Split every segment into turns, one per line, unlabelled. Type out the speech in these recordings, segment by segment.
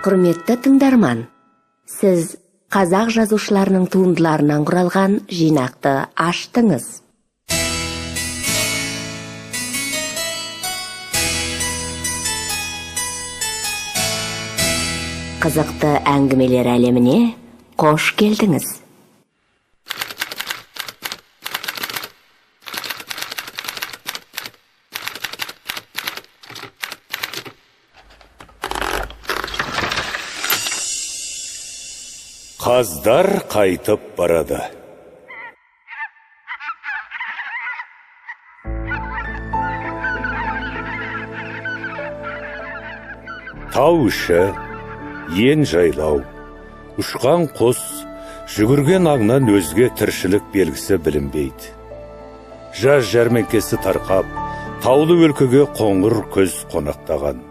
Құрметті тыңдарман, сіз қазақ жазушыларының туындыларынан құралған жинақты аштыңыз. Қызықты әңгімелер әлеміне қош келдіңіз.
Қаздар қайтып барады. Тау іші, ен жайлау, ұшқан құс, жүгірген аңнан өзге тіршілік белгісі білінбейді. Жаз жәрмеңкесі тарқап, таулы өлкеге қоңыр күз қонақтаған.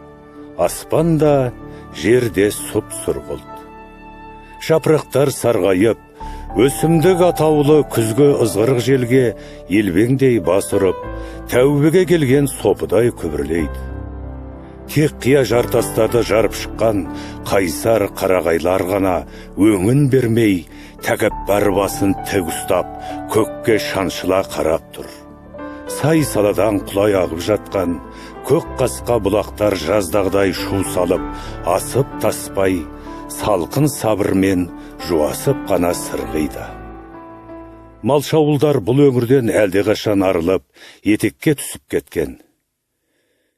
Аспан да, жер де сұп-сұрғылт. Жапырақтар сарғайып, өсімдік атаулы күзгі ызғырық желге елбеңдей бас ұрып, тәубеге келген сопыдай күбірлейді. Тек қия жартастарды жарып шыққан қайсар қарағайлар ғана өңін бермей, тәкаппар басын тік ұстап, көкке шаншыла қарап тұр. Сай саладан құлай ағып жатқан көк қасқа бұлақтар жаздағыдай шу салып, асып таспай, салқын сабырмен жуасып қана сырғиды. Малшауылдар бұл өңірден әлдеқашан арылып, етекке түсіп кеткен.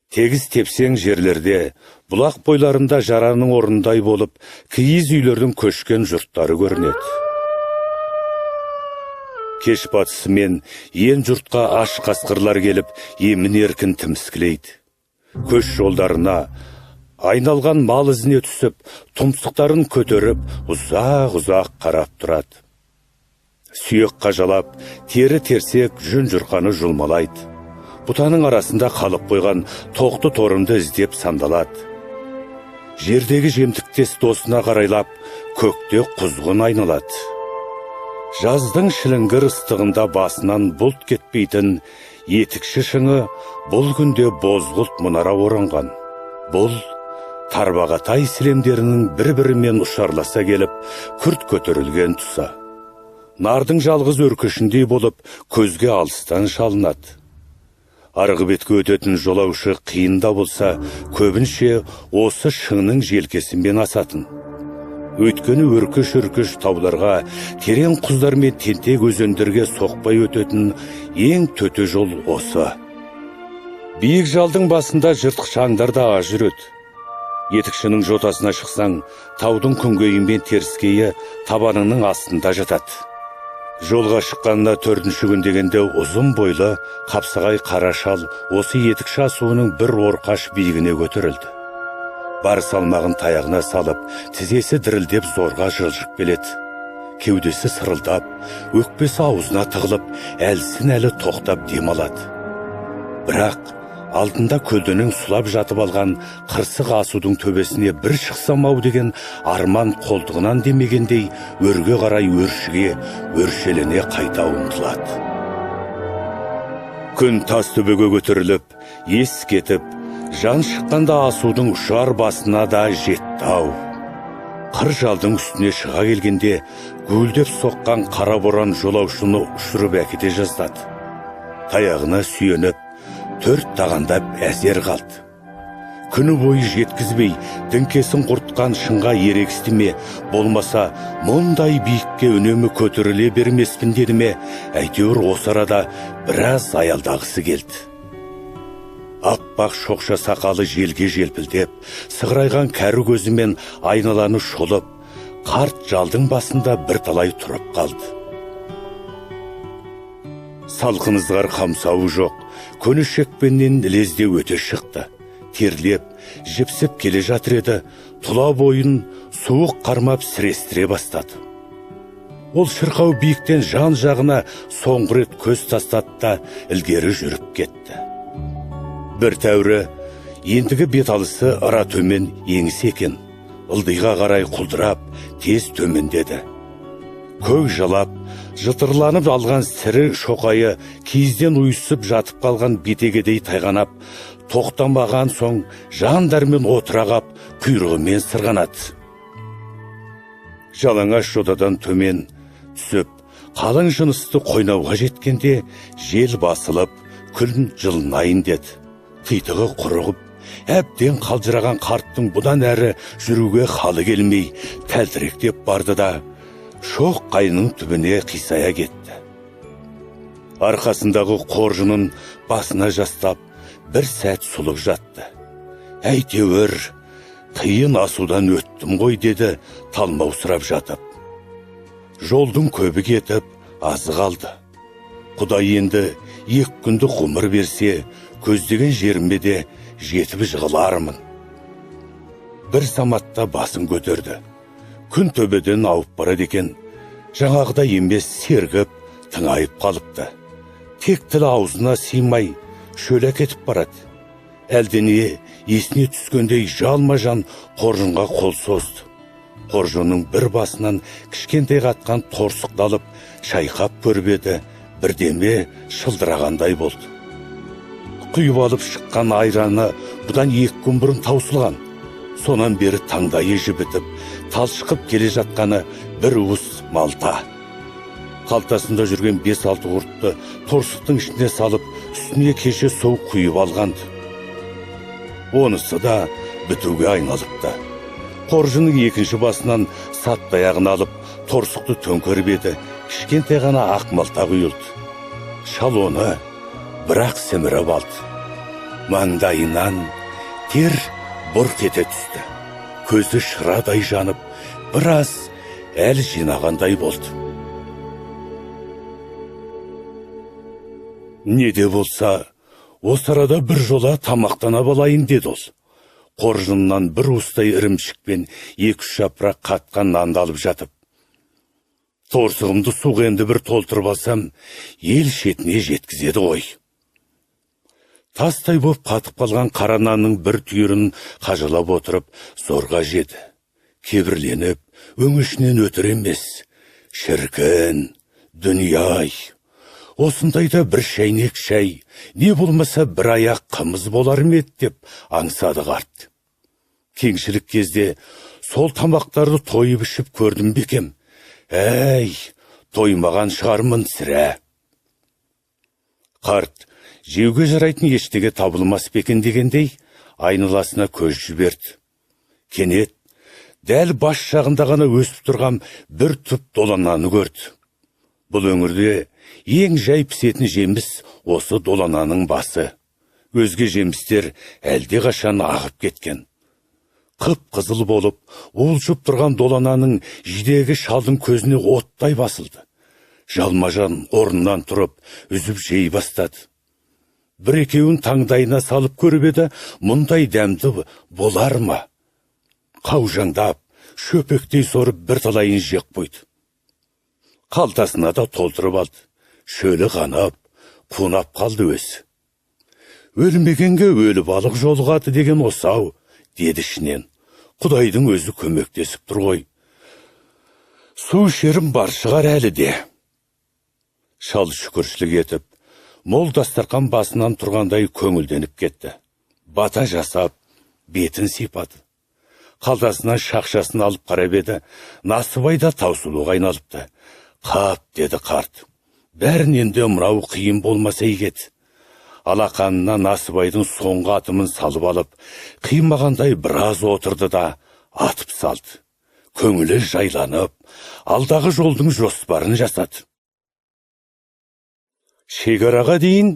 Тегіс тепсең жерлерде, бұлақ бойларында жараның орнындай болып, киіз үйлердің көшкен жұрттары көрінеді. Кеш батысымен ен жұртқа аш қасқырлар келіп, емін еркін тіміскілейді. Көш жолдарына айналған мал ізіне түсіп, тұмсықтарын көтеріп, ұзақ-ұзақ қарап тұрады. Сүйек қажалап, тері терсек жүн жұрқаны жұлмалайды. Бұтаның арасында қалып қойған тоқты торымды іздеп сандалады. Жердегі жемтіктес досына қарайлап, көкте құзғын айналады. Жаздың шіліңгір ыстығында басынан бұлт кетпейтін етікші шыңы бұл күнде бозғылт мұнара оранған. Бұл Тарбағатай сілемдерінің бір-бірімен ұшарласа келіп, күрт көтерілген тұсы. Нардың жалғыз өркешіндей болып, көзге алыстан шалынады. Арғы бетке өтетін жолаушы қиын да болса, көбінше осы шыңның желкесімен асатын. Өйткені өркеш-өркеш тауларға, терең құздар мен тентек өзендерге соқпай өтетін ең төте жол осы. Биік жалдың басында жыртқыш аңдар да аз жүреді. Етікшінің жотасына шықсаң, таудың күнгейі мен теріскейі табаныңның астында жатады. Жолға шыққанына төртінші күн дегенде ұзын бойлы, қапсағай қара шал осы етікші асуының бір орқаш биігіне көтерілді. Бар салмағын таяғына салып, тізесі дірілдеп зорға жылжып келеді. Кеудесі сырылдап, өкпесі аузына тығылып, әлсін әлі тоқтап дем алады. Бірақ алдында көлденең сұлап жатып алған қырсық асудың төбесіне бір шықсам ау деген арман қолтығынан демегендей өрге қарай өршіге, өршелене қайта ұмтылады. Күн тас төбеге көтеріліп, ес кетіп, жан шыққанда асудың ұшар басына да жетті ау. Қыр жалдың үстіне шыға келгенде гуілдеп соққан қара боран жолаушыны ұшырып әкете жаздады. Таяғына сүйеніп, төрт тағандап әзер қалды. Күні бойы жеткізбей, діңкесін құртқан шыңға ерегісті ме, болмаса мұндай биікке үнемі көтеріле бермеспін деді ме, әйтеуір осы арада біраз аялдағысы келді. Аппақ шоқша сақалы желге желпілдеп, сығырайған кәрі көзімен айналаны шолып, қарт жалдың басында бірталай тұрып қалды. Салқын ызғар қамсауы жоқ, көне шекпеннен лезде өте шықты. Терлеп, жіпсіп келе жатыр еді, тұла бойын суық қармап сірестіре бастады. Ол шырқау биіктен жан жағына соңғы рет көз тастады да ілгері жүріп кетті. Бір тәуірі, ендігі бет алысы ыра төмен еңіс екен. Ылдиға қарай құлдырап, тез төмендеді. Көк жалап, жытырланып алған сірі шоқайы киізден ұйысып жатып қалған бетегедей тайғанап, Тоқтамаған соң жандармен отыра қап, құйрығымен сырғанады. Жалаңаш жотадан төмен түсіп, қалың жынысты қойнауға жеткенде жел басылып, күн жылынайын деді. Титығы құрығып, әбден қалжыраған қарттың бұдан әрі жүруге халі келмей, тәлтіректеп барды да, шоқ қайыңның түбіне қисая кетті. Арқасындағы қоржынын басына жастап, бір сәт сұлық жатты. Әйтеуір, қиын асудан өттім ғой, деді талмаусырап жатып. Жолдың көбі кетіп, азы қалды. Құдай енді 2 күндік ғұмыр берсе, көздеген жеріме де жетіп жығылармын. Бір заматта басын көтерді. Күн төбеден ауып барады екен. Жаңағыдай емес, сергіп, тыңайып қалыпты. Тек тілі аузына сыймай, шөлі кетіп барады. Әлдене есіне түскендей жалма-жан қоржынға қол созды. Қоржынның бір басынан кішкентай қатқан торсықты алып, шайқап көріп еді, бірдеме шылдырағандай болды. Құйып алып шыққан айраны бұдан 2 күн бұрын таусылған. Сонан бері таңдайы жібітіп, талшықып келе жатқаны бір уыс малта. Қалтасында жүрген 5-6 құртты торсықтың ішіне салып, үстіне кеше су құйып алғанды. Онысы да бітуге айналыпты. Қоржынның екінші басынан сап таяғын алып, торсықты төңкеріп еді, кішкентай ғана ақ малта құйылды. Шал оны бірақ сіміріп алды. Маңдайынан тер бұрқ ете түсті. Көзі шырадай жанып, біраз әл жинағандай болды. Не де болса, осы арада бір жола тамақтана алайын, деді ол. Қоржыннан бір уыстай ірімшік пен 2-3 жапырақ қатқан нанды алып жатып. Торсығымды суға енді бір толтырып алсам, ел шетіне жеткізеді ғой. Тастай боп қатып қалған қара нанның бір түйірін қажалап отырып, зорға жеді. Кебірленіп, өңешінен өтер емес. Шіркін, дүние-ай! Осындайда бір шәйнек шай, не болмаса бір аяқ қымыз болар ма еді деп аңсады қарт. Кеңшілік кезде сол тамақтарды тойып ішіп көрдім бе екем? Әй, тоймаған шығармын сірә. Қарт жеуге жарайтын ештеңе табылмас па екен дегендей, айналасына көз жіберді. Кенет дәл бас жағында ғана өсіп тұрған бір түп долананы көрді. Бұл өңірде ең жай пісетін жеміс осы долананың басы. Өзге жемістер әлде қашан ағып кеткен. Қып қызыл болып, уылжып тұрған долананың жидегі шалдың көзіне оттай басылды. Жалмажан орнынан тұрып, үзіп жей бастады. Бір екеуін таңдайына салып көріп еді, мұндай дәмді болар ма? Қаужаңдап, шөпектей сорып бірталайын жеп қойды. Қалтасына да толтырып алды. Шөлі қанып, қунап қалды өзі. Өлмегенге өлі балық жолығады деген осы-ау, деді ішінен. Құдайдың өзі көмектесіп тұр ғой. Су ішерім бар шығар әлі де. Шал шүкіршілік етіп, мол дастарқан басынан тұрғандай көңілденіп кетті. Бата жасап, бетін сипады. Қалтасынан шақшасын алып қарап еді, насыбай да таусылуға айналыпты. Қап, деді қарт. Бәрінен де мынау қиын болмаса игі еді. Алақанына насыбайдың соңғы атымын салып алып, қимағандай біраз отырды да атып салды. Көңілі жайланып, алдағы жолдың жоспарын жасады. Шекараға дейін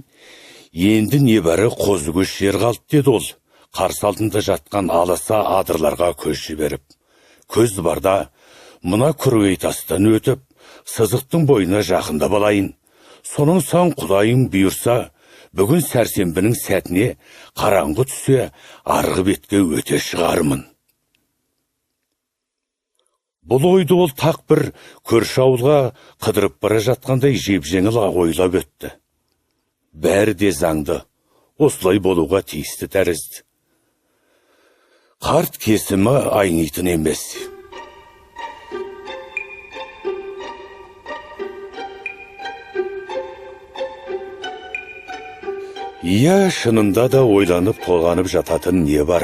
енді небәрі қозы көш жер қалды, деді ол, қарсы алдында жатқан аласа адырларға көз жіберіп. Көз барда мына күргей тастан өтіп, сызықтың бойына жақындап алайын. Сонан соң Құдайым бұйырса, бүгін сәрсенбінің сәтіне қараңғы түссе арғы бетке өте шығармын. Бұл ойды ол тақ бір көрші ауылға қыдырып бара жатқандай жеп-жеңіл ойлап өтті. Бәрі де заңды, осылай болуға тиісті тәрізді. Қарт кесімі айнитын емес. Иә, шынында да ойланып толғанып жататын не бар?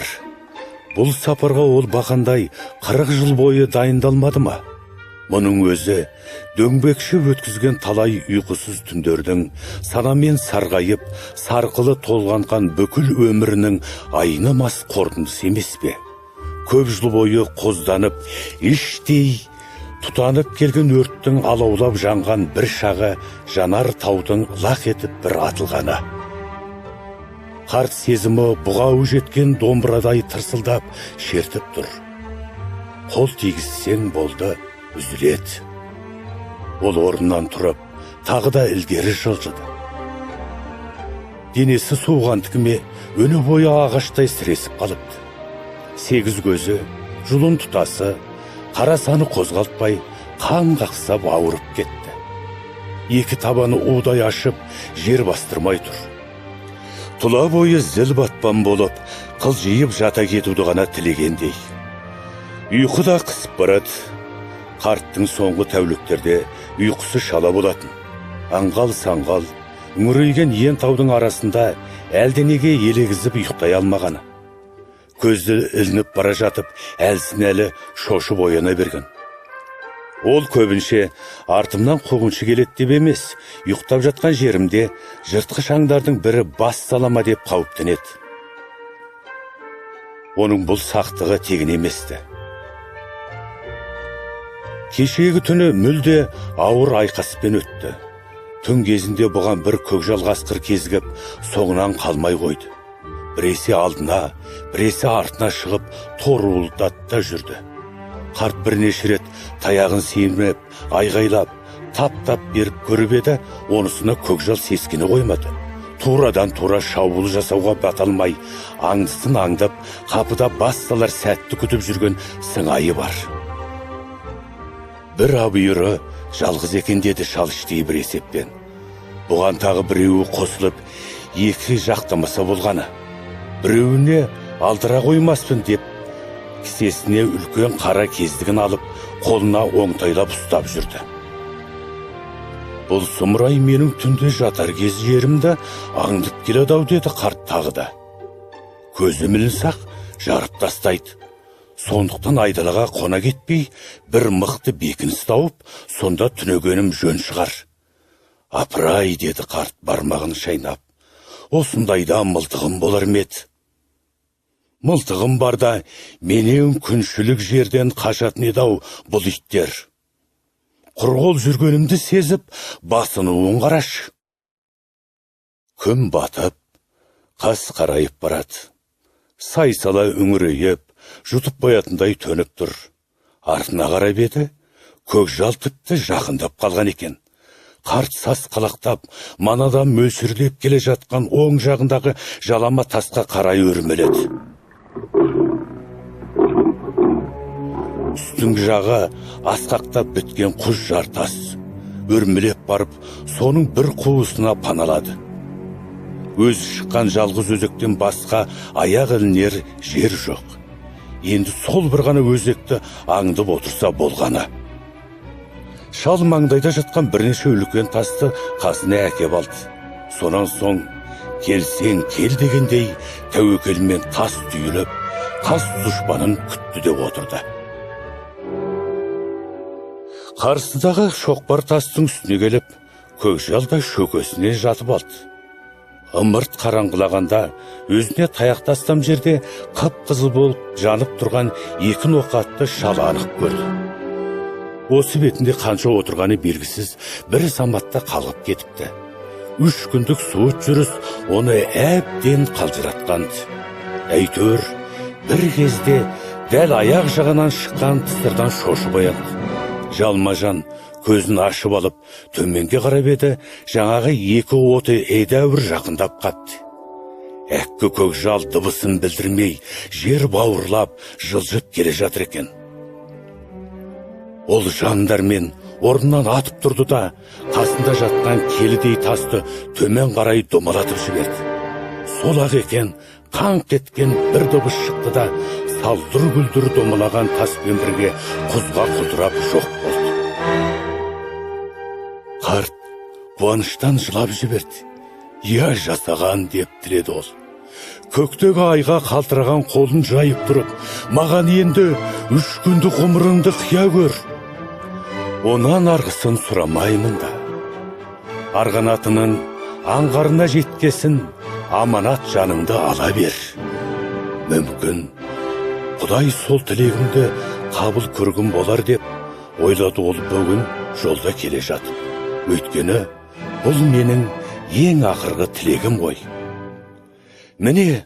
Бұл сапарға ол бақандай 40 жыл бойы дайындалмады ма? Мұның өзі дөңбекшіп өткізген талай ұйқысыз түндердің, санамен сарғайып, сарқылы толғанған бүкіл өмірінің айнымас қорытындысы емес пе? Көп жыл бойы қозданып, іштей тұтанып келген өрттің алаулап жанған бір шағы жанар таудың лақ етіп бір атылғаны. Қарт сезімі бұғауы жеткен домбырадай тырсылдап шертіп тұр. Қол тигізсең болды, үзіледі. Ол орнынан тұрып, тағы да ілгері жылжыды. Денесі суығандікі ме, өне бойы ағаштай сіресіп қалыпты. Сегіз көзі, жұлын тұтасы, қара саны қозғалтпай, қан қақсап ауырып кетті. Екі табаны удай ашып, жер бастырмай тұр. Тұла бойы зіл батпан болып, қылжиып жата кетуді ғана тілегендей. Ұйқы да қысып барады. Қарттың соңғы тәуліктерде ұйқысы шала болатын. Аңғал-саңғал, үңірейген ен таудың арасында әлденеге елегізіп ұйықтай алмағаны. Көзі ілініп бара жатып, әлсін әлі шошып ояна берген. Ол көбінше артымнан қуғыншы келеді деп емес, ұйықтап жатқан жерімде жыртқыш аңдардың бірі бас салама деп қауіптенеді. Оның бұл сақтығы тегін еместі. Кешегі түні мүлде ауыр айқаспен өтті. Түн кезінде бұған бір көкжал қасқыр кезігіп, соңынан қалмай қойды. Біресе алдына, біресе артына шығып, торуылдады да жүрді. Қарт бірнеше рет таяғын сермеп, айғайлап, тап-тап беріп көріп еді, онысына көкжал сескене қоймады. Турадан тура шабуыл жасауға бата алмай, аңдысын аңдып, қапыда бас салар сәтті күтіп жүрген сыңайы бар. Бір абүйірі жалғыз екен деді шал іштей бір есеппен. Бұған тағы біреуі қосылып, екі жақтамаса болғаны. Біреуіне алдыра қоймаспын деп, кісесіне үлкен қара кездігін алып, қолына оңтайлап ұстап жүрді. Бұл сұмырай менің түнде жатар кез жерімді аңдып келеді ау деді қарт тағы да. Көзім ілінсе-ақ жарып тастайды. Сондықтан айдалаға қона кетпей, бір мықты бекініс тауып, сонда түнегенім жөн шығар. Апырай, деді қарт бармағын шайнап. Осындайда мылтығым болар ма еді? Мылтығым барда менен күншілік жерден қашатын еді ау бұл иттер. Құр қол жүргенімді сезіп, басынуын қарашы. Күн батып, қас қарайып барады. Сай сала үңірейіп, жұтып қоятындай төніп тұр. Артына қарап еді, көкжал тіпті жақындап қалған екен. Қарт сасқалақтап, манадан мөлшерлеп келе жатқан оң жағындағы жалама тасқа қарай өрмеледі. Үстіңгі жағы асқақтап біткен құз жартас. Өрмелеп барып, соның бір қуысына паналады. Өзі шыққан жалғыз өзектен басқа аяқ ілінер жер жоқ. Енді сол бір ғана өзекті аңдып отырса болғаны. Шал маңдайда жатқан бірнеше үлкен тасты қасына әкеп алды. Сонан соң келсең кел дегендей тәуекелмен тас түйіліп, қас дұшпанын күтті де отырды. Қарсыдағы шоқпар тастың үстіне келіп, көкжал да шөкесіне жатып алды. Ымырт қараңғылағанда өзіне таяқ тастам жерде қып-қызыл болып жанып тұрған екі ноқатты шал анық көрді. Осы бетінде қанша отырғаны белгісіз бір заматта қалғып кетіпті. 3 күндік суыт жүріс оны әбден қалжыратқан. Әйтеуір бір кезде дәл аяқ жағынан шыққан тысырдан шошып оянды. Жалма-жан көзін ашып алып, төменге қарап еді, жаңағы екі оты едәуір жақындап қапты. Әккі көкжал дыбысын білдірмей, жер бауырлап, жылжып келе жатыр екен. Ол жандармен орнынан атып тұрды да, қасында жатқан келідей тасты төмен қарай домалатып жіберді. Сол-ақ екен, қаңқ еткен бір дыбыс шықты да, салдыр-гүлдір домалаған таспен бірге құзға құлдырап жоқ болды. Қарт қуаныштан жылап жіберді. Я жасаған, деп тіледі ол. Көктегі айға қалтыраған қолын жайып тұрып, маған енді 3 күндік ғұмырыңды қия көр. Онан арғысын сұрамаймын да. Арғанатының аңғарына жеткесін, аманат жаныңды ала бер. Мүмкін, Құдай сол тілегімді қабыл көрген болар, деп ойлады ол бүгін жолда келе жатып. Өйткені бұл менің ең ақырғы тілегім ғой. Міне,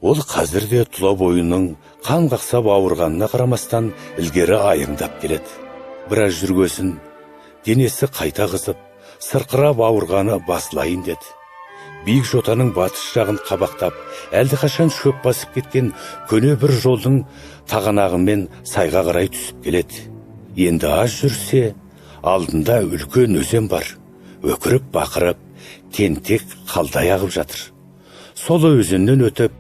ол қазір де тұла бойының қан қақсап ауырғанына қарамастан, ілгері аяңдап келеді. Біраз жүргесін денесі қайта қызып, сырқырап ауырғаны басылайын деді. Биік жотаның батыс жағын қабақтап, әлдеқашан шөп басып кеткен көне бір жолдың тағанағымен сайға қарай түсіп келеді. Енді аз жүрсе, алдында үлкен өзен бар. Өкіріп бақырып, тентек қалдай ағып жатыр. Сол өзеннен өтіп,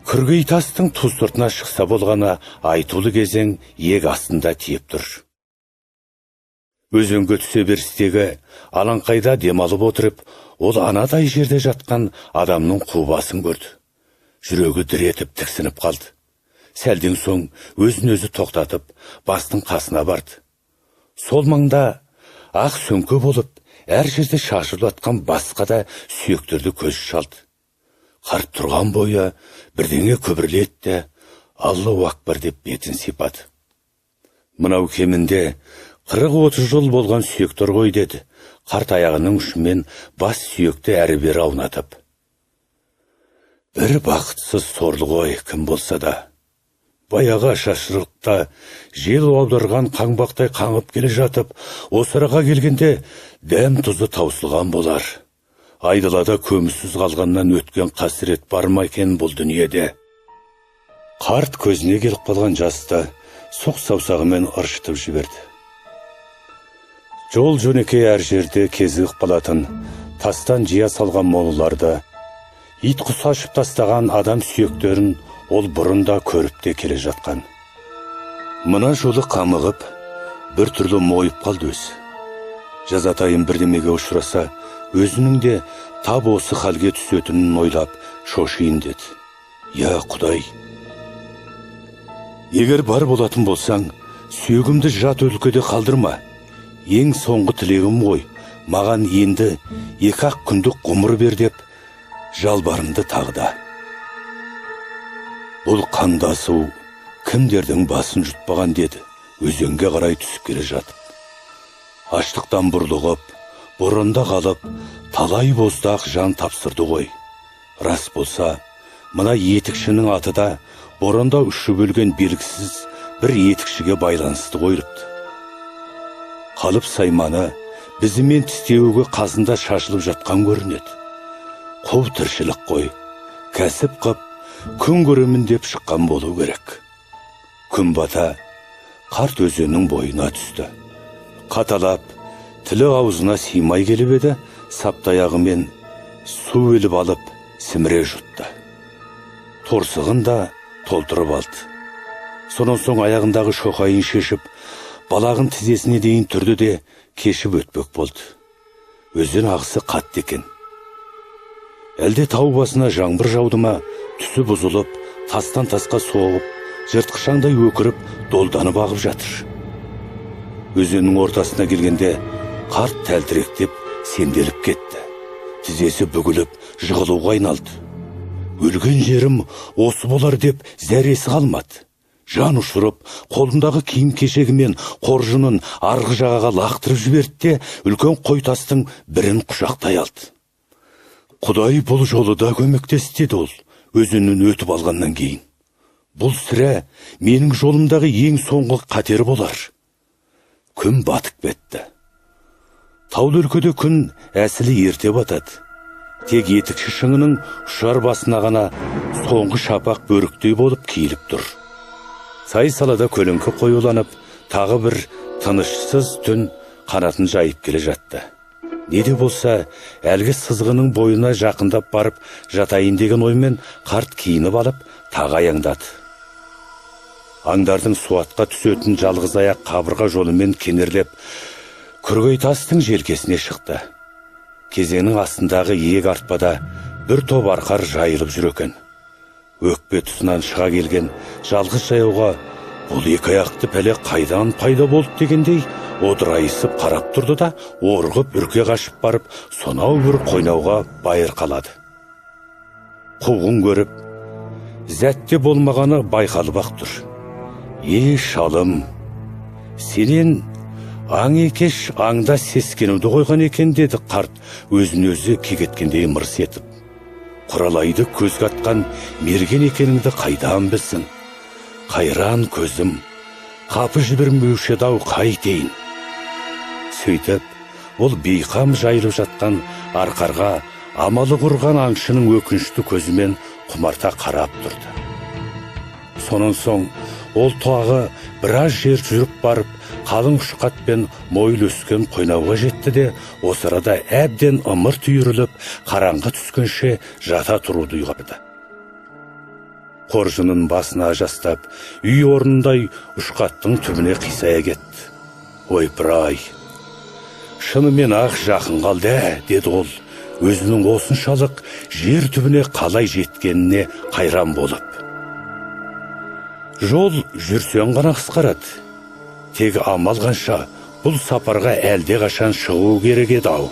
күргей тастың ту сыртына шықса болғаны, айтулы кезең иек астында тиіп тұр. Өзенге түсе берістегі алаңқайда демалып отырып, ол анадай жерде жатқан адамның қу басын көрді. Жүрегі дір етіп тіксініп қалды. Сәлден соң өзін өзі тоқтатып, бастың қасына барды. Сол маңда ақ сөңке болып, әр жерде шашылып жатқан басқа да сүйектерді көзі шалды. Қарт тұрған бойы бірдеңе күбірледі де, «Аллаху акбар» деп бетін сипады. «Мынау кемінде 40-30 жыл болған сүйектер ғой», – деді қарт аяғының ұшымен бас сүйекті әрі бері аунатып. «Бір бақытсыз сорлы ғой, кім болса да. Баяғы ашаршылықта жел аударған қаңбақтай қаңғып келе жатып, осы араға келгенде дәм тұзы таусылған болар. Айдалада көмусіз қалғаннан өткен қасірет бар ма екен бұл дүниеде?» Қарт көзіне келіп қалған жасты сұқ саусағымен ыршытып жіберді. Жол жөнекей әр жерде кезігіп қалатын тастан жия салған молаларды, ит құс ашып тастаған адам сүйектерін ол бұрын да көріп те келе жатқан. Мына жолы қамығып, бір түрлі мойып қалды өзі. Жазатайым бірдемеге ұшыраса, өзінің де тап осы халге түсетінін ойлап шошиын деді. «Я, Құдай, егер бар болатын болсаң, сүйегімді жат өлкеде қалдырма. Ең соңғы тілегім ғой, маған енді 2-ақ күндік ғұмыр бер», – деп жалбарынды тағы да. «Бұл қандасу кімдердің басын жұтпаған», – деді өзенге қарай түсіп келе жатып. «Аштықтан бұрлығып, боранда қалып, талай боздақ жан тапсырды ғой. Рас болса, мына етікшінің аты да боранда ұшып өлген белгісіз бір етікшіге байланысты қойылыпты. Қалып сайманы бізімен тістеуге қасында шашылып жатқан көрінеді. Қу тіршілік қой, кәсіп қып күн көремін деп шыққан болу керек». Күн бата қарт өзеннің бойына түсті. Қаталап, тілі аузына сыймай келіп еді, саптаяғымен су іліп алып, сіміре жұтты. Торсығын да толтырып алды. Сонан соң аяғындағы шоқайын шешіп, балағын тізесіне дейін түрді де, кешіп өтпек болды. Өзен ағысы қатты екен. Әлде тау басына жаңбыр жауды ма, түсі бұзылып, тастан тасқа соғып, жыртқыш аңдай өкіріп, долданып ағып жатыр. Өзеннің ортасына келгенде қарт тәлтіректеп, сенделіп кетті. Тізесі бүгіліп, жығылуға айналды. Өлген жерім осы болар деп зәресі қалмады. Жан ұшырып, қолындағы киім кешегі мен қоржынын арғы жағаға лақтырып жіберді де, үлкен қой тастың бірін құшақтай алды. «Құдай бұл жолы да көмектесті», – деді ол өзеннен өтіп алғаннан кейін. «Бұл сірә менің жолымдағы ең соңғы қатер болар». Күн батып кетті. Таулы өлкеде күн әсілі ерте батады. Тек Етікші шыңының ұшар басына ғана соңғы шапақ бөріктей болып киіліп тұр. Сай салада көлеңке қоюланып, тағы бір тынышсыз түн қанатын жайып келе жатты. Не де болса, әлгі сызғының бойына жақындап барып жатайын деген оймен қарт киініп алып, тағы аяңдады. Аңдардың суатқа түсетін жалғыз аяқ қабырға жолымен кенерлеп, күргей тастың желкесіне шықты. Кезеңнің астындағы иек артпада бір топ арқар жайылып жүр екен. Өкпе тұсынан шыға келген жалғыз жаяуға бұл екі аяқты пәле қайдан пайда болды дегендей одырайысып қарап тұрды да, орғып үрке қашып барып, сонау бір қойнауға байыр қалады. Қуғын көріп, зәтте болмағаны байқалып ақ тұр. Е, шалым, сенен аң екеш аңда сескенуді қойған екен, деді қарт өзін өзі кекеткендей мырс етіп. Құралайды көзге атқан мерген екеніңді қайдан білсін? Қайран көзім, қапы жібермеуші еді ау, қайтейін. Сөйтіп, ол бейқам жайылып жатқан арқарға амалы құрған аңшының өкінішті көзімен құмарта қарап тұрды. Сонан соң ол тағы біраз жер жүріп барып, қалың ұшқатпен мойыл өскен қойнауға жетті де, осы арада әбден ымырт үйіріліп, қараңғы түскенше жата тұруды ұйғарды. Қоржынын басына жастап, үй орнындай ұшқаттың түбіне қисая кетті. Ойпырай, шынымен ақ жақын қалды, ә, деді ол өзінің осыншалық жер түбіне қалай жеткеніне қайран болып. Жол жүрсең ғана қысқарады. Тек амал қанша, бұл сапарға әлде қашан шығу керек еді ау.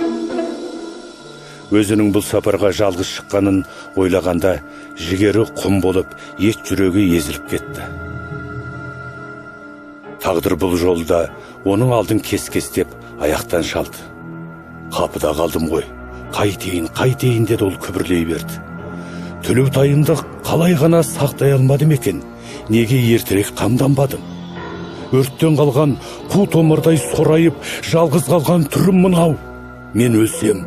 Өзінің бұл сапарға жалғыз шыққанын ойлағанда жігері құм болып, ет жүрегі езіліп кетті. Тағдыр бұл жолда оның алдын кес-кестеп аяқтан шалды. Қапыда қалдым ғой, қайтейін, қайтейін, деді ол күбірлей берді. Төлеутайымды қалай ғана сақтай алмадым екен? Неге ертерек қамданбадым? Өрттен қалған қу томардай сорайып, жалғыз қалған түрім мынау. Мен өлсем,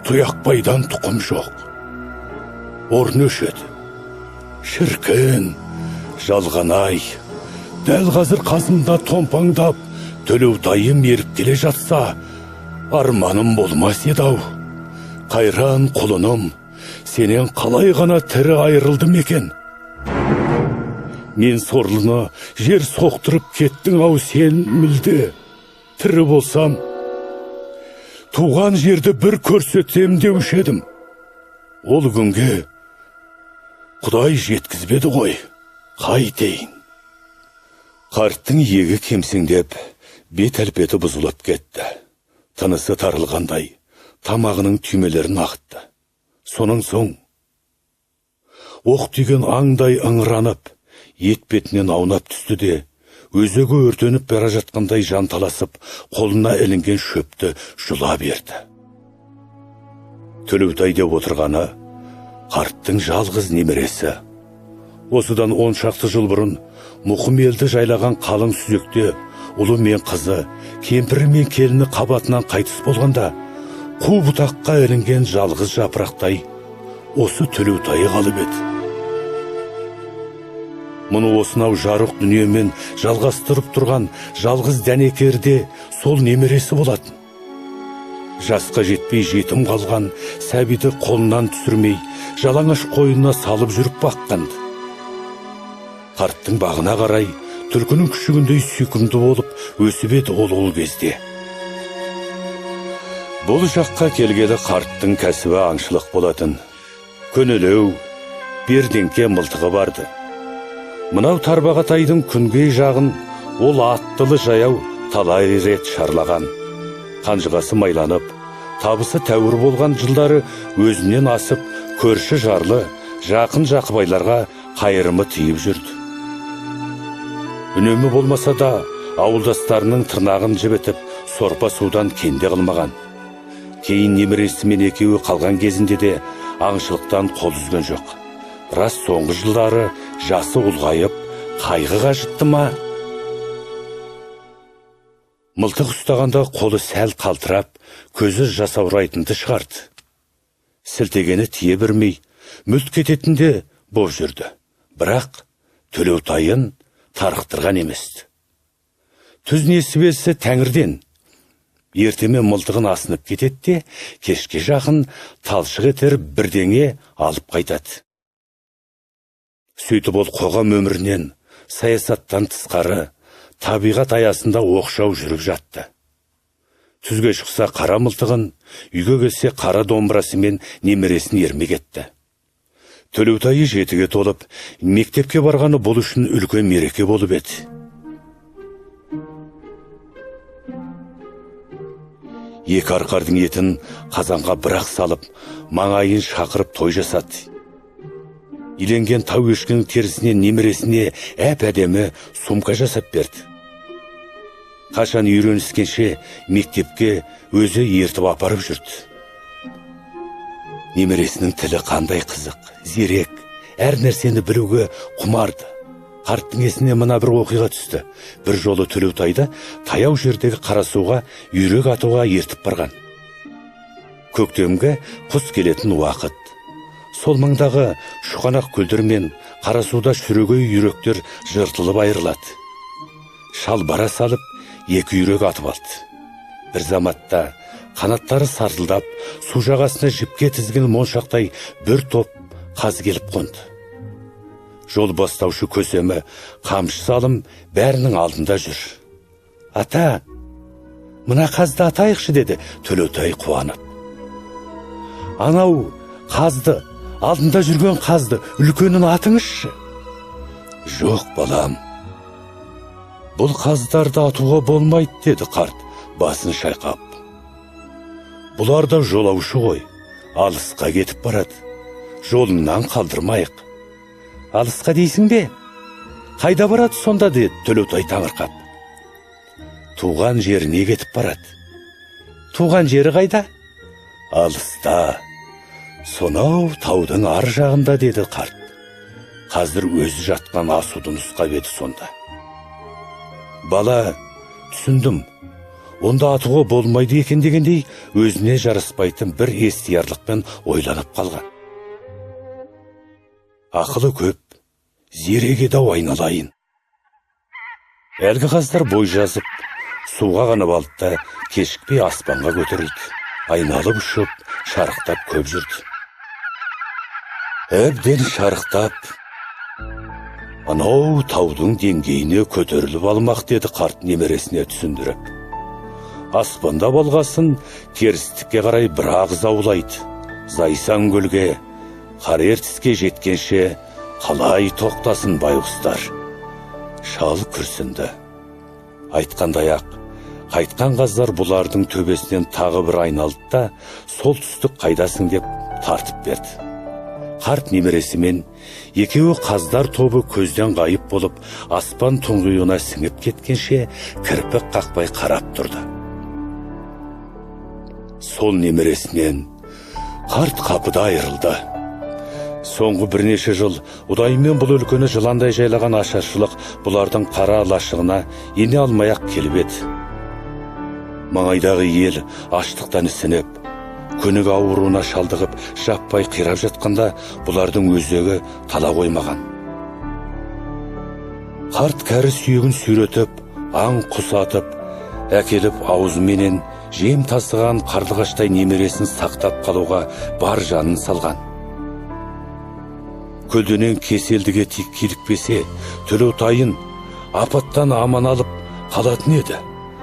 Тұяқбайдан тұқым жоқ, орын өшеді. Шіркін, жалған ай, дәл қазір қасымда томпаңдап Төлеутайым еріп келе жатса, арманым болмас еді ау. Қайран құлыным, сенен қалай ғана тірі айырылдым екен? Мен сорлыны жер соқтырып кеттің ау сен мүлде. Тірі болсам, туған жерді бір көрсетсем деуші едім. Ол күнге Құдай жеткізбеді ғой, қайтейін. Қарттың иегі кемсеңдеп, бет әлпеті бұзылып кетті. Тынысы тарылғандай, тамағының түймелерін ағытты. Сонан соң оқ тиген аңдай ыңыранып, етпетінен аунап түсті де, өзегі өртеніп бара жатқандай жанталасып, қолына ілінген шөпті жұла берді. Төлеутай деп отырғаны қарттың жалғыз немересі. Осыдан 10 шақты жыл бұрын мұқым елді жайлаған қалың сүзекте ұлы мен қызы, кемпірі мен келіні қабатынан қайтыс болғанда, қу бұтаққа ілінген жалғыз жапырақтай осы Төлеутайы қалып еді. Мұны осынау жарық дүниемен жалғастырып тұрған жалғыз дәнекерде сол немересі болатын. Жасқа жетпей жетім қалған сәбиді қолынан түсірмей, жалаңаш қойнына салып жүріп баққан. Қарттың бағына қарай түлкінің күшігіндей сүйкімді болып өсіп еді ол ол кезде. Бұл жаққа келгелі қарттың кәсібі аңшылық болатын. Көнелеу бердеңке мылтығы барды. Мынау Тарбағатайдың күнгей жағын ол аттылы жаяу талай рет шарлаған. Қанжығасы майланып, табысы тәуір болған жылдары өзінен асып көрші жарлы, жақын жақыбайларға қайырымы тиіп жүрді. Үнемі болмаса да, ауылдастарының тырнағын жібітіп, сорпа судан кенде қылмаған. Кейін немересімен екеуі қалған кезінде де аңшылықтан қол үзген жоқ. Рас, соңғы жылдары жасы ұлғайып, қайғы қажытты ма, мылтық ұстағанда қолы сәл қалтырап, көзі жасаурайтынды шығарды. Сілтегені тие бермей, мүлт кететін де боп жүрді. Бірақ Төлеутайын тарықтырған емес. Түз несібесі тәңірден. Ертемен мылтығын асынып кетеді де, кешке жақын талшық етер бірдеңе алып қайтады. Сөйтіп ол қоғам өмірінен, саясаттан тысқары табиғат аясында оқшау жүріп жатты. Түзге шықса қара мылтығын, үйге келсе қара домбырасымен немересін ермек етті. Төлеутайы 7-ге толып, мектепке барғаны бұл үшін үлкен мереке болып еді. Екі арқардың етін қазанға бір-ақ салып, маңайын шақырып той жасады. Иленген тау ешкінің терісінен немересіне әп-әдемі сумка жасап берді. Қашан үйреніскенше мектепке өзі ертіп апарып жүрді. Немересінің тілі қандай қызық, зерек, әр нәрсені білуге құмарды. Қарттың есіне мына бір оқиға түсті. Бір жолы Төлеутайды таяу жердегі Қарасуға үйрек атуға ертіп барған. Көктемгі құс келетін уақыт. Сол маңдағы шұқанақ көлдер мен Қарасуда шүрегей үйректер жыртылып айырылады. Шал бара салып, екі үйрек атып алды. Бір заматта қанаттары сартылдап, су жағасына жіпке тізген моншақтай бір топ қаз келіп қонды. Жол бастаушы көсемі қамшы салым бәрінің алдында жүр. Ата, мына қазды атайықшы, деді Төлеутай қуанып. Анау қазды, алдында жүрген қазды, үлкенін атыңызшы. Жоқ, балам, бұл қаздарды атуға болмайды, деді қарт басын шайқап. Бұлар да жолаушы ғой, алысқа кетіп барады. Жолынан қалдырмайық. Алысқа дейсің бе? Қайда барады сонда, деді Төлеутай таңырқап. Туған жеріне кетіп барады. Туған жері қайда? Алыста. Сонау таудың ар жағында, деді қарт. Қазір өзі жатқан асуды нұсқап еді сонда. Бала, түсіндім. Онда атуға болмайды екен дегендей, өзіне жараспайтын бір естиярлықпен ойланып қалған. Ақылы көп, зерек еді-ау айналайын. Әлгі қаздар бой жазып, суға қанып алды да кешікпей аспанға көтерілді. Айналып ұшып, шарықтап көп жүрді. Әбден шарықтап, анау таудың деңгейіне көтеріліп алмақ, деді қарт немересіне түсіндіріп. Аспандап алғасын терістікке қарай бір-ақ заулайды. Зайсан көлге, Қара Ертіске жеткенше қалай тоқтасын байғұстар. Шал күрсінді. Айтқандай-ақ, қайтқан қаздар бұлардың төбесінен тағы бір айналды да, солтүстік қайдасың деп тартып берді. Қарт немересімен екеуі қаздар тобы көзден ғайып болып, аспан тұңғиығына сіңіп кеткенше кірпік қақпай қарап тұрды. Сол немересінен қарт қапыда айырылды. Соңғы бірнеше жыл ұдайымен бұл өлкені жыландай жайлаған ашаршылық бұлардың қара лашығына ене алмай-ақ келіп еді. Маңайдағы ел аштықтан ісініп, көнігі ауруына шалдығып, жаппай қирап жатқанда бұлардың өзегі тала қоймаған. Қарт кәрі сүйегін сүйретіп, аң құс атып, әкеліп аузыменен жем тасыған қарлығаштай немересін сақтап қалуға бар жанын салған. Көлденең кеселдіге килікпесе, Төлеутайын апаттан аман алып қалатын еді.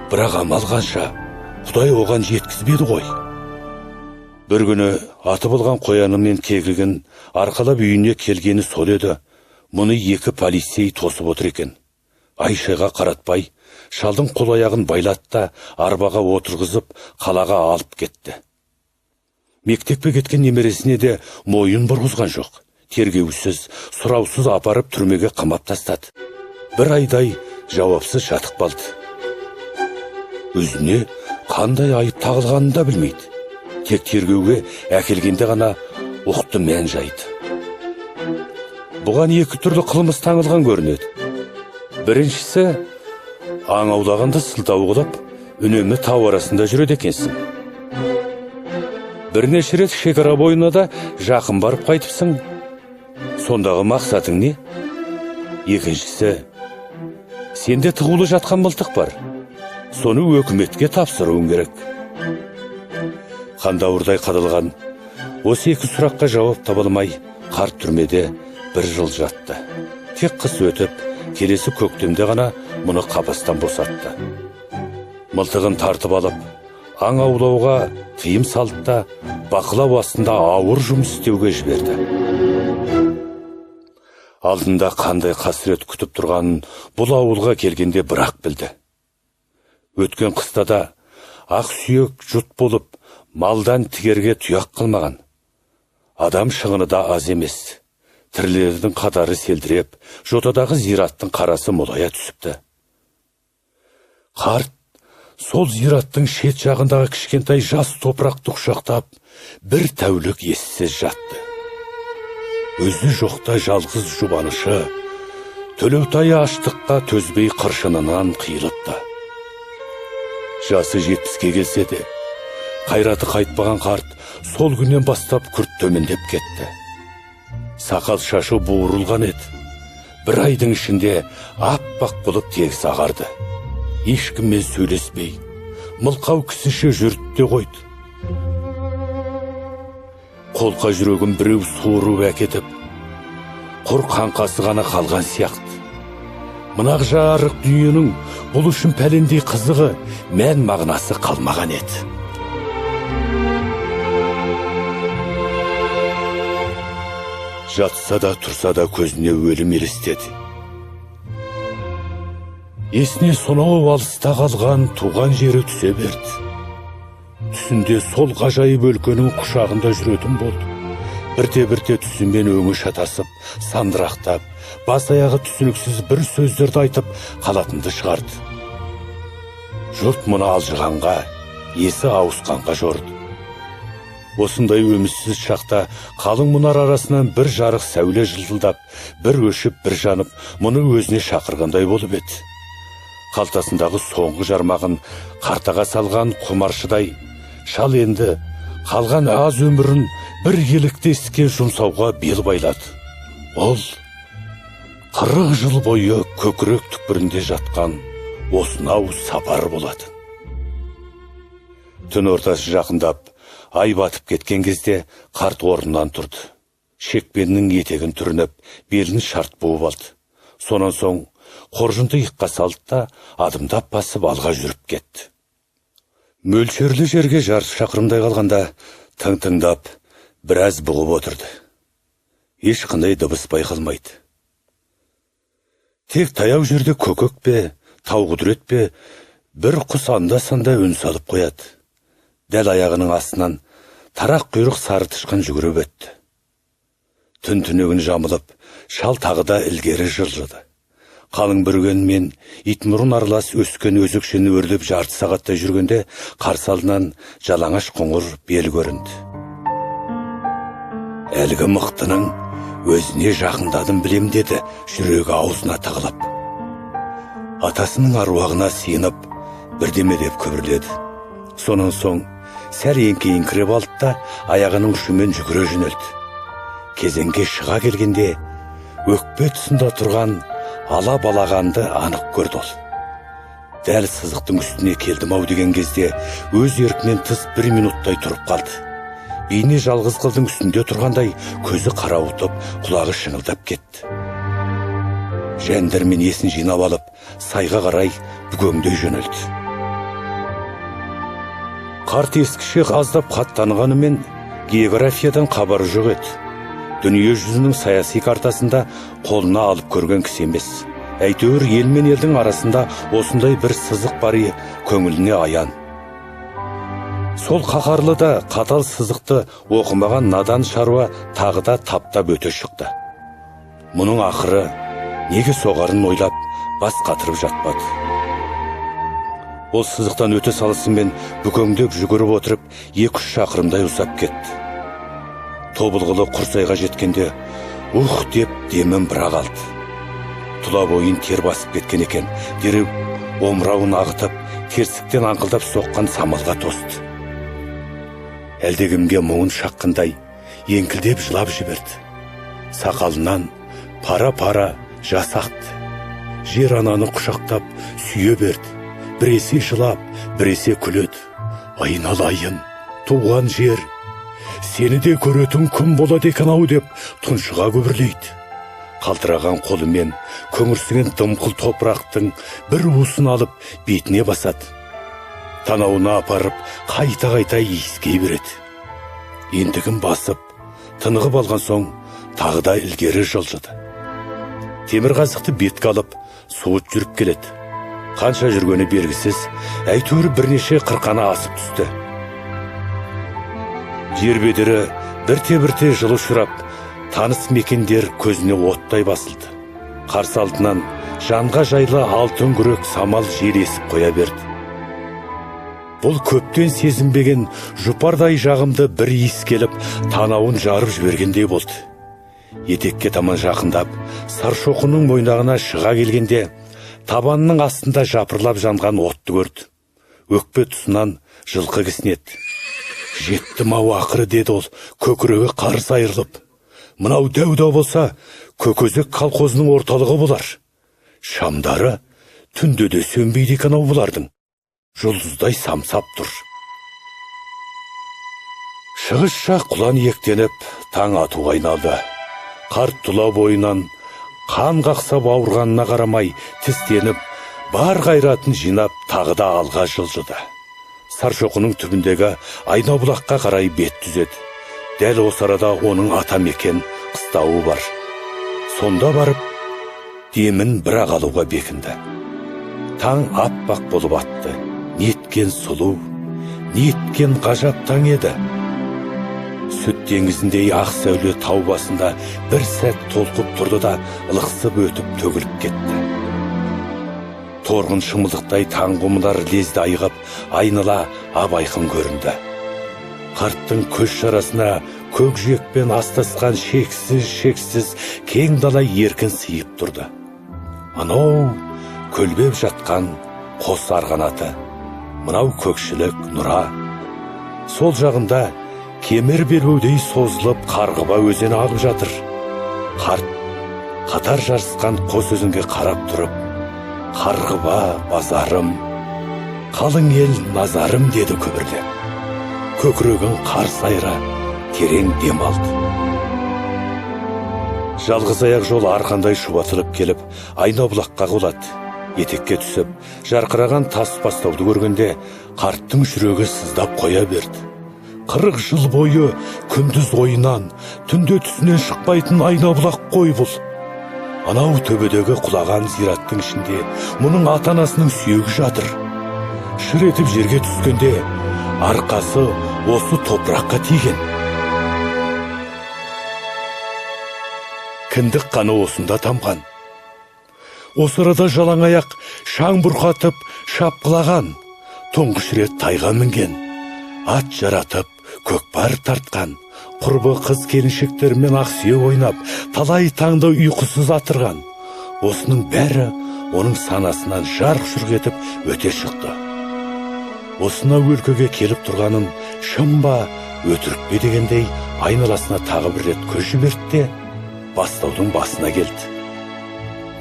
Бірақ амал қанша, Құдай оған жеткізбеді ғой. Бір күні атып алған қояны мен кекігін арқалап үйіне келгені сол еді, мұны екі полицей тосып отыр екен. Айшайға қаратпай, шалдың қол аяғын байлады да арбаға отырғызып қалаға алып кетті. Мектепке кеткен немересіне де мойын бұрғызған жоқ. Тергеусіз, сұраусыз апарып түрмеге қамап тастады. Бір айдай жауапсыз жатып қалды. Өзіне қандай айып тағылғанын да білмейді. Тек тергеуге әкелгенде ғана ұқты мән жайды. Бұған екі түрлі қылмыс таңылған көрінеді. Біріншісі, аң аулағанды сылтау қылып, үнемі тау арасында жүреді екенсің. Бірнеше рет шекара бойына да жақын барып қайтыпсың. Сондағы мақсатың не? Екіншісі, сенде тығулы жатқан мылтық бар. Соны өкіметке тапсыруың керек. Қандауырдай қадалған осы екі сұраққа жауап таба алмай, қарт түрмеде бір жыл жатты. Тек қыс өтіп, келесі көктемде ғана мұны қапастан босатты. Мылтығын тартып алып, Аң аулауға тыйым салды да, бақылау астында ауыр жұмыс істеуге жіберді. Алдында қандай қасірет күтіп тұрғанын бұл ауылға келгенде бірақ білді. Өткен қыста да ақ сүйек жұт болып, малдан тігерге тұяқ қалмаған. Адам шығыны да аз емес. Тірілердің қатары селдіреп, жотадағы зираттың қарасы молая түсіпті. Қарт сол зираттың шет жағындағы кішкентай жас топырақты құшақтап, бір тәулік ессіз жатты. Өзі жоқта жалғыз жұбанышы Төлеутай аштыққа төзбей қыршынынан қиылыпты. Жасы 70-ке келсе де, қайраты қайтпаған қарт сол күннен бастап күрт төмендеп кетті. Сақал шашы буырылған еді. Бір айдың ішінде аппақ болып тегіс ағарды. Ешкіммен сөйлеспей, мылқау кісіше жүрді де қойды. Қолқа жүрегін біреу суырып әкетіп, құр қаңқасы ғана қалған сияқты. Мына жарық дүниенің бұл үшін пәлендей қызығы, мән мағынасы қалмаған еді. Жатса да тұрса да көзіне өлім елестеді. Есіне сонау алыста қалған туған жері түсе берді. Түсінде сол ғажайып өлкенің құшағында жүретін болды. Бірте-бірте түсімен өңі шатасып, сандырақтап, бас аяғы түсініксіз бір сөздерді айтып қалатынды шығарды. Жұрт мұны алжығанға, есі ауысқанға жорыды. Осындай үмітсіз шақта қалың мұнар арасынан бір жарық сәуле жылтылдап, бір өшіп, бір жанып, мұны өзіне шақырғандай болып еді. Қалтасындағы соңғы жармағын қартаға салған құмаршыдай шал енді қалған аз өмірін бір елікті іске жұмсауға бел байлады. Ол 40 жыл бойы көкірек түкпірінде жатқан осынау сапар болатын. Түн ортасы жақындап, ай батып кеткен кезде қарт орнынан тұрды. Шекпеннің етегін түрініп, белін шарт буып алды. Сонан соң қоржынды иыққа салды да, адымдап басып алға жүріп кетті. Мөлшерлі жерге жарты шақырымдай қалғанда тың-тыңдап біраз бұғып отырды. Ешқандай дыбыс байқалмайды. Тек таяу жерде көкек пе, тау құдірет пе, бір құс анда-санда үн салып қояды. Дәл аяғының астынан тарақ құйрық сары тышқан жүгіріп өтті. Түн түнегін жамылып, шал тағы да ілгері жылжыды. Қалың бүрген мен итмұрын аралас өскен өзекшені өрлеп жарты сағаттай жүргенде қарсы алдынан жалаңаш қоңыр бел көрінді. Әлгі мықтының өзіне жақындадым білем деді жүрегі аузына тығылып. Атасының аруағына сиынып, бірдеме деп күбірледі. Сонан соң сәл еңкейіңкіреп алды да, аяғының ұшымен жүгіре жөнелді. Кезеңге шыға келгенде өкпе тұсында тұрған ала балағанды анық көрді ол. Дәл сызықтың үстіне келдім ау деген кезде өз еркінен тыс бір минуттай тұрып қалды. Бейне жалғыз қылдың үстінде тұрғандай көзі қарауытып, құлағы шыңылдап кетті. Жәндірмен есін жинап алып, сайға қарай бүгеңдей жөнелді. Қарт ескіше аздап хат танығанымен географиядан хабары жоқ еді. Дүние жүзінің саяси картасында қолына алып көрген кісі емес. Әйтеуір ел мен елдің арасында осындай бір сызық бар көңіліне аян. Сол қаһарлы да қатал сызықты оқымаған надан шаруа тағы да таптап өте шықты. Мұның ақыры неге соғарын ойлап бас қатырып жатпады. Ол сызықтан өте салысымен бүкеңдеп жүгіріп отырып 2-3 шақырымдай ұзап кетті. Тобылғылы құрсайға жеткенде ух деп демін бірақ алды. Тұла бойын тер басып кеткен екен. Дереу омырауын ағытып, терсіктен аңқылдап соққан самалға тосты. Әлдекімге мұңын шаққандай еңкілдеп жылап жіберді. Сақалынан пара-пара жас ақты. Жер ананы құшақтап сүйе берді. Біресе жылап, біресе күледі. Айналайын, туған жер, сені де көретін күн болады екен ау деп тұншыға күбірлейді. Қалтыраған қолымен көңірсіген дымқыл топырақтың бір уысын алып бетіне басады. Танауына апарып, қайта-қайта иіскей береді. Ентігін басып, тынығып алған соң тағы да ілгері жылжыды. Темір қазықты бетке алып, суыт жүріп келеді. Қанша жүргені белгісіз, әйтеуір бірнеше қырқаны асып түсті. Жер бедері бірте-бірте жылы ұшырап, таныс мекендер көзіне оттай басылды. Қарсы алдынан жанға жайлы алтын күрек самал жел есіп қоя берді. Бұл көптен сезінбеген жұпардай жағымды бір иіс келіп, танауын жарып жібергендей болды. Етекке таман жақындап, Саршоқының мойнағына шыға келгенде, табанының астында жапырлап жанған отты көрді. Өкпе тұсынан жылқы кісінеді. Жеттім ау ақыры, деді ол, көкірегі қарс айырылып. Мынау дәу-дәу болса, Көкөзек колхозының орталығы болар. Шамдары түнде де сөнбейді екен ау бұлардың. Жұлдыздай самсап тұр. Шығыс жақ құлан иектеніп, таң атуға айналды. Қарт тұла бойынан қан қақсап ауырғанына қарамай, тістеніп, бар қайратын жинап, тағы да алға жылжыды. Саршоқының түбіндегі Айнабұлаққа қарай бет түзеді. Дәл осы арада оның ата мекен қыстауы бар. Сонда барып, демін бір-ақ алуға бекінді. Таң аппақ болып атты. Неткен сұлу, неткен ғажап таң еді. Сүт теңізіндей ақ сәуле тау басында бір сәт толқып тұрды да, ылықсып өтіп төгіліп кетті. Торғын шымылдықтай таң құмылар лезде айығып, айнала ап айқын көрінді. Қарттың көз шарасына көк жиекпен астасқан шексіз-шексіз кең дала еркін сыйып тұрды. Анау көлбеп жатқан қос арғанаты, мынау көкшілік Нұра. Сол жағында кемер белбеудей созылып Қарғыба өзені ағып жатыр. Қарт қатар жарысқан қос өзенге қарап тұрып, «Қарғыба базарым, қалың ел назарым», деді күбірлеп. Көкірегін қарс айыра терең дем алды. Жалғыз аяқ жол арқандай шұбатылып келіп, Айнабұлаққа құлады. Етекке түсіп, жарқыраған тас бастауды көргенде, қарттың жүрегі сыздап қоя берді. 40 жыл бойы күндіз ойынан, түнде түсінен шықпайтын Айнабұлақ қой бұл. Анау төбедегі құлаған зираттың ішінде мұның ата-анасының сүйегі жатыр. Шыр етіп жерге түскенде арқасы осы топыраққа тиген. Кіндік қаны осында тамған. Осы арада жалаң аяқ шаң бұрқатып шапқылаған, тұңғыш рет тайға мінген, ат жаратып көкпар тартқан, құрбы қыз келіншектермен ақсүйек ойнап, талай таңды ұйқысыз атырған. Осының бәрі оның санасынан жарқ-жұрқ етіп өте шықты. Осынау өлкеге келіп тұрғанын шын ба, өтірік пе дегендей айналасына тағы бір рет көз жіберді де, бастаудың басына келді.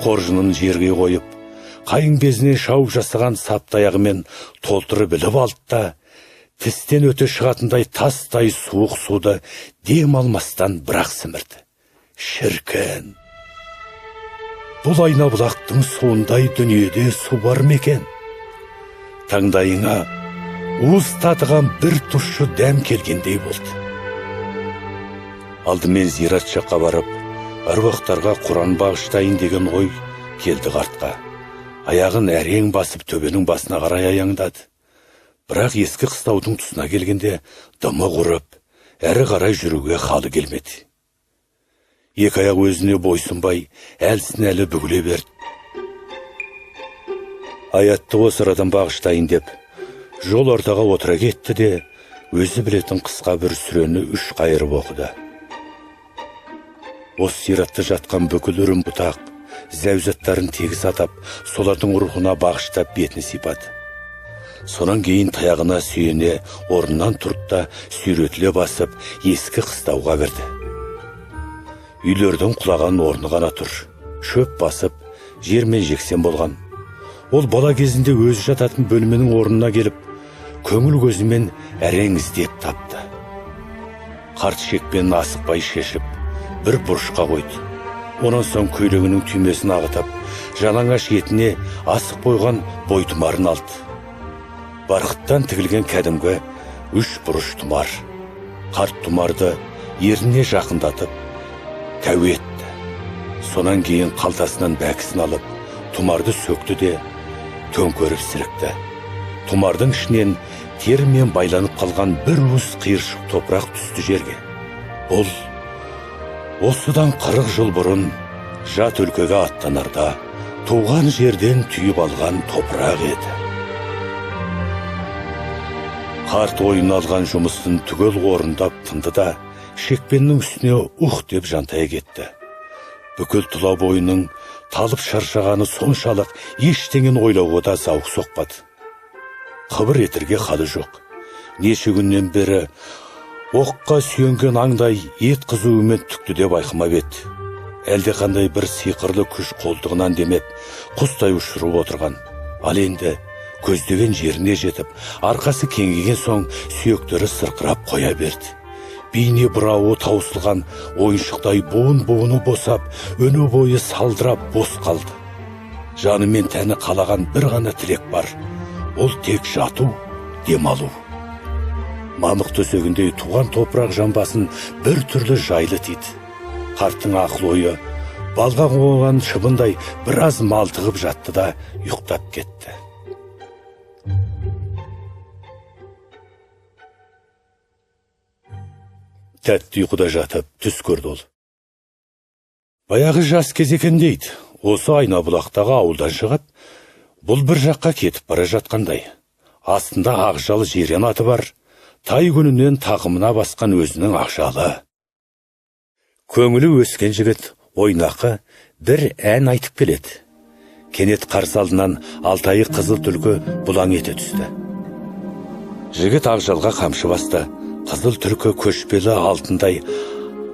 Қоржынын жерге қойып, қайың безінен шауып жасаған сап таяғымен толтырып іліп алды да, тістен өте шығатындай тастай суық суды дем алмастан бірақ сімірді. Шіркін! Бұл Айнабұлақтың суындай дүниеде су бар ма екен? Таңдайыңа уыз татыған бір тұщы дәм келгендей болды. Алдымен зират жаққа барып, әруақтарға Құран бағыштайын деген ой келді қартқа. Аяғын әрең басып төбенің басына қарай аяңдады. Бірақ ескі қыстаудың тұсына келгенде дымы құрып, әрі қарай жүруге халі келмеді. Екі аяқ өзіне бойсұнбай, әлсін әлі бүгіле берді. Аятты осы арадан бағыштайын деп, жол ортаға отыра кетті де, өзі білетін қысқа бір сүрені үш қайырып оқыды. Осы зиратта жатқан бүкіл үрім бұтақ, зәузаттарын тегіс атап, солардың рухына бағыштап бетін сипады. Сонан кейін таяғына сүйене орнынан тұрды да, сүйретіле басып, ескі қыстауға кірді. Үйлердің құлаған орны ғана тұр. Шөп басып, жермен жексен болған. Ол бала кезінде өзі жататын бөлменің орнына келіп, көңіл көзімен әрең іздеп тапты. Қарт шекпенін асықпай шешіп, бір бұрышқа қойды. Онан соң көйлегінің түймесін ағытып, жалаңаш етіне асық қойған бойтұмарын алды. Барқыттан тігілген кәдімгі үш бұрыш тұмар. Қарт тұмарды еріне жақындатып, тәу етті. Сонан кейін қалтасынан бәкісін алып, тұмарды сөкті де төңкеріп сілікті. Тұмардың ішінен терімен байланып қалған бір уыс қиыршық топырақ түсті жерге. Бұл осыдан 40 жыл бұрын жат өлкеге аттанарда туған жерден түйіп алған топырақ еді. Қарт ойын алған жұмысын түгел орындап тынды да, шекпеннің үстіне ух деп жантая кетті. Бүкіл тұла бойының талып шаршағаны соншалық, ештеңені ойлауға да зауық соқпады. Қыбыр етерге халі жоқ. Неше күннен бері оққа сүйенген аңдай ет қызуымен түкті де байқамап еді. Әлде қандай бір сиқырлы күш қолтығынан демеп, құстай ұшырып отырған. Ал енді көздеген жеріне жетіп, арқасы кеңіген соң сүйектері сырқырап қоя берді. Бейне бұрауы таусылған ойыншықтай буын-буыны босап, өне бойы салдырап бос қалды. Жаны мен тәні қалаған бір ғана тілек бар. Ол тек жату, демалу. Мамық төсегіндей туған топырақ жамбасын бір түрлі жайлы тиді. Қарттың ақыл ойы балға қонған шыбындай біраз малтығып жатты да ұйықтап кетті. Тәтті ұйқыда жатып түс көрді ол. Баяғы жас кез екен дейді. Осы Айнабұлақтағы ауылдан шығып, бұл бір жаққа кетіп бара жатқандай. Астында ақжал жирен аты бар, тай күнінен тақымына басқан өзінің ақжалы. Көңілі өскен жігіт ойнақы бір ән айтып келеді. Кенет қарсы алдынан Алтайы қызыл түлкі бұлаң ете түсті. Жігіт ақжалға қамшы басты. Қызыл түлкі көшпелі алтындай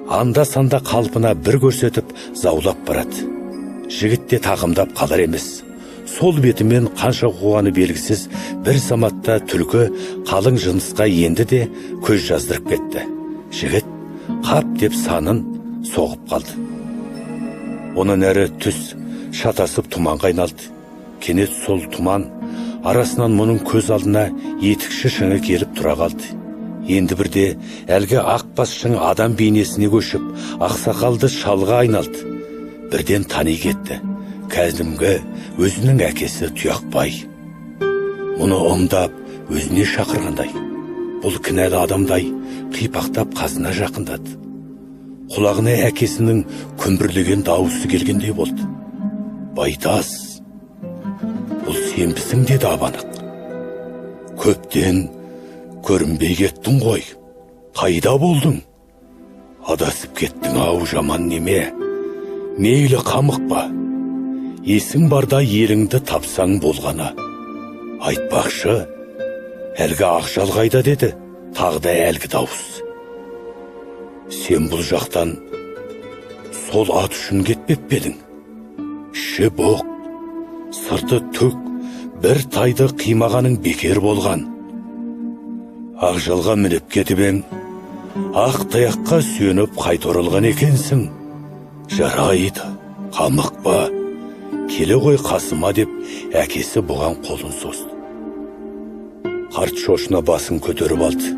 анда-санда қалпына бір көрсетіп заулап барады. Жігіт те тақымдап қалар емес. Сол бетімен қанша қуғаны белгісіз, бір заматта түлкі қалың жынысқа енді де көз жаздырып кетті. Жігіт қап деп санын соғып қалды. Онан әрі түс шатасып тұманға айналды. Кенет сол тұман арасынан мұның көз алдына етікші шыңы келіп тұра қалды. Енді бірде әлгі ақбас шың адам бейнесіне көшіп, ақсақалды шалға айналды. Бірден тани кетті. Кәдімгі өзінің әкесі Тұяқбай. Мұны ымдап өзіне шақырғандай. Бұл кінәлі адамдай қипақтап қасына жақындады. Құлағына әкесінің күмбірлеген дауысы келгендей болды. Байтас, бұл сенбісің, деді абанық. Көптен көрінбей кеттің ғой. Қайда болдың? Адасып кеттің ау, жаман неме. Мейлі қамықпа. Есің барда еліңді тапсаң болғаны. Айтпақшы, әлгі ақжал қайда, деді тағы да әлгі дауыс. Сен бұл жақтан сол ат үшін кетпеп пе едің? Іші боқ, сырты түк, бір тайды қимағаның бекер болған. Ақжалға мініп кетіп ең, ақ таяққа сүйеніп қайта оралған екенсің. Жарайды, қамықпа, келе ғой қасыма, деп әкесі бұған қолын созды. Қарт шошына басын көтеріп алды.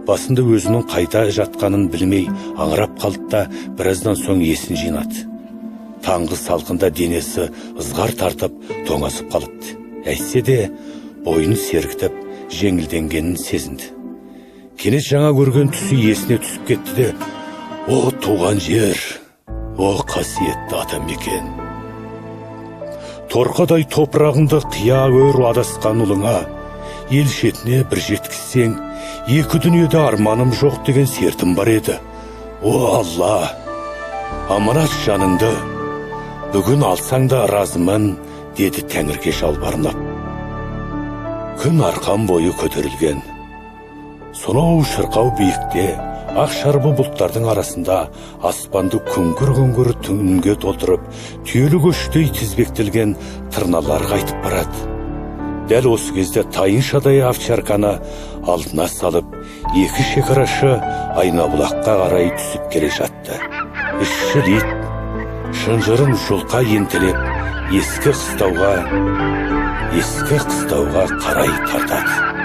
Басында өзінің қайта жатқанын білмей аңырап қалды да, біраздан соң есін жинады. Таңғы салқында денесі ызғар тартып тоңасып қалыпты. Әйтсе де бойын сергітіп жеңілденгенін сезінді. Кенет жаңа көрген түсі есіне түсіп кетті де, о туған жер, о қасиетті атамекен. Торқадай топырағыңды қия көр адасқан ұлыңа, ел шетіне бір жеткізсең, екі дүниеде арманым жоқ деген сертім бар еді. О Алла, аманат жаныңды бүгін алсаң да разымын, деді тәңірге жалбарынып. Күн арқан бойы көтерілген. Сонау шырқау биікте, ақ шарбы бұлттардың арасында аспанды күңгір-күңгір түнге толтырып, түйелі көштей тізбектелген тырналар қайтып барады. Дәл осы кезде тайыншадай овчарканы алдына салып, екі шекарашы Айнабұлаққа қарай түсіп келе жатты. Ішшіл ит шынжырын жұлқа ентелеп, ескі қыстауға Ескі қыстауға қарай тартады.